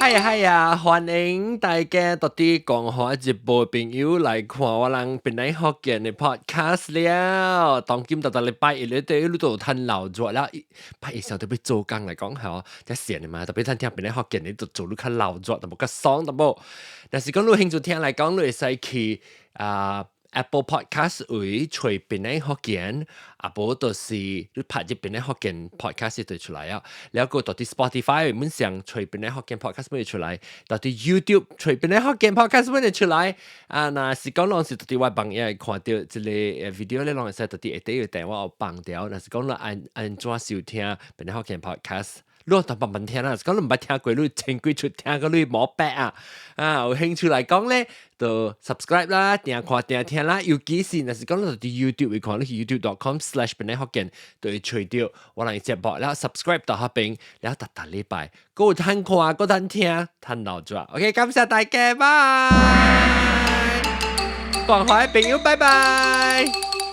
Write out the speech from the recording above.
係啊係啊，歡迎大家到啲廣華直播朋友來看我人檳榔福建的 podcast 了。當今逐逐禮拜一你對你都趁鬧熱了，拜一時特別做工來講係遮閒的嘛，特別咱聽檳榔福建，你就做你較鬧熱，淡薄較爽淡薄。若是講你有興趣聽來講，你會使去啊 Apple Podcast 位揣檳榔福建，啊無就是你拍入檳榔福建 podcast 就出來啊。了閣到佇 Spotify 本上揣檳榔福建 podcast 會出來，到佇 YouTube 揣檳榔福建 podcast 會出來。啊，若是講攏是到佇我網頁看到這个 video 咧，攏會使到佇下底有電話有放掉。若是講你按按怎收聽檳榔福建 podcast？你都慢慢聽啦，是講你毋捌聽過，你前幾出聽過你無白啊！啊，有興趣來講咧，就 subscribe 啦，訂看訂聽啦。尤其是若是講你佇 YouTube 會看，你去 youtube.com/檳榔福建就會揣著我人節目，了 subscribe 到彼邊，了逐逐禮拜，閣有通看，閣通聽，通鬧熱。OK，感謝大家，拜。廣華的朋友，拜拜。